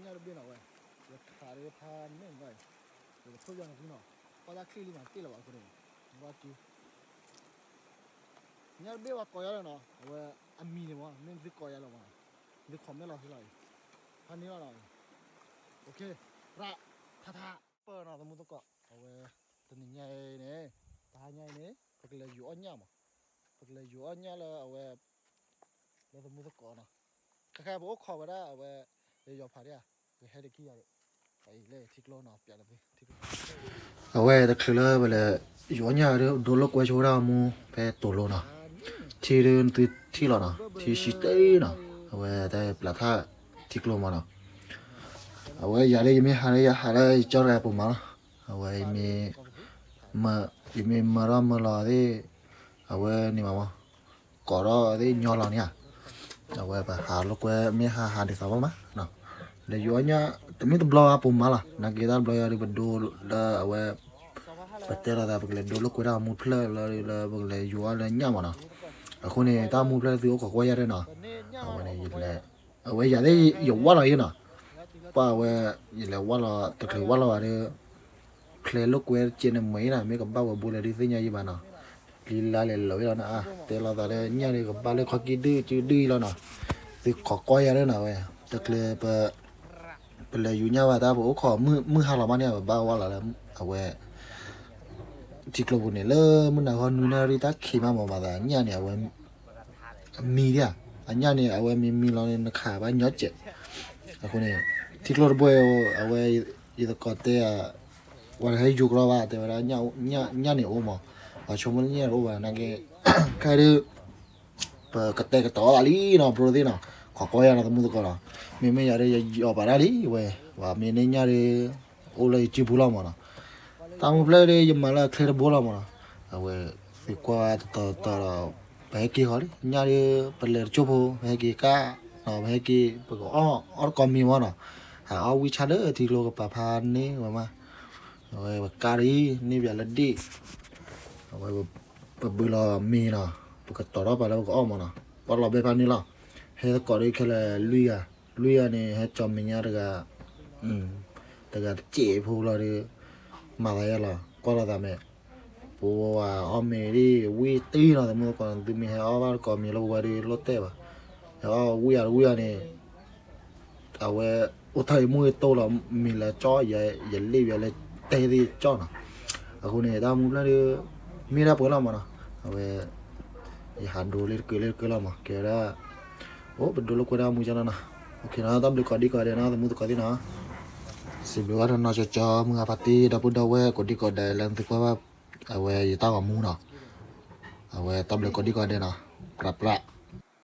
ညၣ်တဘ့ၣ်နီၤဝဲ, ယခးဒၣ်ဖးန့ၣ်နီၤ, ယကထိၣ်ယါန့ၣ်သ့နီၤ, ပှၤတၢ်ချံလံမးတ့ၢ်လၢၤဘၣ်အဃိန့ၣ်, ဘၣ်က့ၤ ညၣ်တဘ့ၣ်ပှၤကိးယါလၢနီၤ, အဝဲအမံၤန့ၣ်မး မ့ၢ်သုကိးယါလၢၤမး, သု comment လီၤသ့လီၤအံၤ, ဖးန့ၣ်လီၤနီၤ, အ့, ရး, ထးထး, ပၢၢ်နီၤ သမူသကိး, အဝဲ တနံၤညါအံၤန့ၣ်, တဟါညါအံၤန့ၣ် ပကလဲၤယူၤအီၣ်ညၣ်မး, ပကလဲၤယူၤအီၣ်ညၣ်လၢအဝဲ လၢသမူသကိးနီၤ, ခဲခါပအိၣ်ခိးဝဲဒၣ်အဝဲ လၢယီၤဖးဒၣ်ဧါ, ပဟဲတခံဂၤဒီး, လၢထံကျိနီၤ ပျးလၢ အဝဲတချုးလၢပလဲၤ ယူၤအီၣ်ညၣ်ဒီး ဒိလိာ်ကွဲဆိဝဲဒၣ်အမူ ဖဲတိၤလိနီၤ, ထံဒုးနသုထံၣ်လီၤနီၤ, ထံဆံတ့နီၤ, အဝဲတၢ်ပျးထၣ်ထံကျိမးနီၤ, အဝဲယၤလၢယမ့ၢ်ဟးလၢယဟးလၢယကၠီတဂၤပိာ်မးလီၤ, အဝဲ ယမ့ၢ်မၢထီၣ်မၢလီၤသ့ၣ်, အဝဲန့ၣ်မးမး ကိးထီၣ်သ့ၣ်ညီလီၤန့ၣ်ဧါ, အဝဲပဟးလိာ်ကွဲမ့ၢ်ဟးဟးဒ်သိးဘၣ်မး, လဲၤယူၤအီၣ်ညၣ် တမ့ၢ်တဘျီဘၣ်ပိာ်မးလီၤ, နာ်က့တၢ်တဘျီယၤဒီးပဒိလၢအဝဲ ပတဲလိာ်သး ပကလဲၤဒိလိာ်ကွဲတၢ်အမူဖျၢၣ်လီၤဒီး လၢပကလဲၤယူၤအီၣ်လၢညၣ်မးနီၤ, အဃိန့ၣ် တၢ်မူဖျၢၣ်သုအိၣ်ခိးကွၢ်ယါဒီးနီၤ, အဝဲန့ၣ် အဝဲယၤသ့ၣ်ယဝၢ်လီၤယဲနီၤ, ပှၤအဝဲ ယလဲၤဝၢ်လီၤ တချုးဝၢ်လီၤဘၣ်ဒီး ဖျဲးလိာ်ကွဲတကဲန့ၣ်မ့ၢ်အံၤနီၤ, မ့ၢ်ကဘၣ်ဝဲဘိလဲၣ်ဒုးသ့ၣ်ညါယံဘၣ်နီၤ, လံလါလဲၤလီၤဝဲလီၤနၤ, တဲလိာ်သးလၢညၣ်ဒီးကဘၣ်လၢခီကံၣ်ဒုၣ်စုဒုၣ်အံၤလီၤနီၤ, သုခိးကွၢ်ယါဒီးနီၤဝဲ, တချုး ပလဲၤယူၤညၣ်ဘၣ်တၢ်ပအိၣ်ခိးမုၢ်ဟါလီၤမးန့ၣ် ပဘၣ်ဝၢ်လီၤလၢ အဝဲ ထံကျိပူၤန့ၣ် လၢမုၢ်နၤခီနွံနၣ်ရံၣ်တၢ်ခံးမးမး မၤသးညၣ်န့ၣ် အဝဲ အမံၤဒၣ်, အညၣ်န့ၣ် အဝဲမံမံလီၤန့ၣ် နခးဘၣ်ညီစဲး, အဃိန့ၣ် ထံကျိတဘိ အဝဲ ယသကိးတဲ ပှၤတဟဲယူၤကရီဘၣ် တဲဝဲဒၣ် ညၣ်န့ၣ်အိၣ်မး, ပှၤဆိကမိၣ်လၢညၣ်တအိၣ်ဘၣ် နာ်က့ ခဲဒုး ပကတဲာ်ကတီၤသးလံနီၤ ဘြိသ့ၣ်နီၤ, ခိးကွၢ်ယါနီၤ သမူသကိးနီၤ, မ့မ့ၢ်ယၤဒီးယယီၤပာ်ဒၣ်လံဝဲ, ပှၤမ့ၢ်န့ၢ်ညၣ်ဒီး အိၣ်လၢယစုပူၤလီၤမးနီၤ, တၢ်မူဖျၢၣ်ဒီးယမၤလၢအချ့တဘိလီၤမးနီၤ, အဝဲ သုကွၢ်တတီၤတီၤဒီး ပဟဲက့ၤဃီလံ ညၣ်ဒီး ပလဲၤတကၠိၢ်ဖိ ပဟဲက့ၤကါ, ပဟဲက့ၤ ပကအီၣ်အီၣ်တကိးမံၤမးနီၤ, ဟးအီၣ်ဝံၣ်ဆၣ်လၢထံကျိကပၤဖးန့ၢ်ဝဲမး, အဝဲပကါဒ် န့ၢ်ပၠးလၢဒ့ၣ် အဝဲ ပဘုးလီၤမ့ၤနီၤ, ပကတီၤထီၣ်ပာ်လၢပကအီၣ်မးနီၤ, ပီၣ်လီၤဘဲဖးန့ၣ်လီၤ, ဟဲသကိးဒီးခဲလၢာ်လွံၢ်ဂၤ, လွံၢ်ဂၤန့ၣ် ဟဲကၠီၤမဲာ်ညါတဂၤ, တဂၤတစဲးဖိလီၤဒီး, မၤသးယါလီၤ ကွၢ်လိာ်သးမဲာ်, ပဝဲအီၣ်မ့ၤဒ်ဝံၣ်တံၢ်နီၤ သမူသကိး သုမ့ၢ်ဟဲအီၣ်ဘၣ်တကိးမံၤလၢပဝဲဒီးလိၣ်တဲာ်ဘၣ်, ဟဲအီၣ်ဝံၣ်ယၤတဝံၣ်ယၤန့ၣ် အဝဲ အိၣ်ထီၣ်အံၤမူအံၤတိၢ်လီၤ မ့ၤလၢကၠီၣ် ယလ့ၣ်ယၤလၢတဲသ့ၣ်ကၠီၣ်နီၤ, အဃိန့ၣ် တၢ်မူဖျၢၣ်ဒီး မ့ၢ်ဒၣ်ပှဲၤလီၤမးနီၤ, အဝဲ ယဟးဒိလၢတကၢးလၢတကၢးလီၤမး ကဲဝဲဒၣ်, အိၣ် ပဒိလိာ်ကွဲဒၣ်မူကၠီနီၤနီၤ, တၢ်ဘျုးကိးဒံကိးဒဲးနီၤ သမူသကိးသ့ၣ်နီၤ, စံးဘျုးဘၣ်နီၢ်ကၠီကၠီ မုၢ်ဂၤဖါတံၢ် ဒီပုၢ်ဒီဝဲၢ်ကိးဒံကိးဒဲးလၢသုကွၢ်ဘၣ်, အဝဲယတၢ်ဂီၤမူနီၤ, အဝဲတၢ်ဘျုးကိးဒံကိးဒဲးနီၤ, ပြးပြး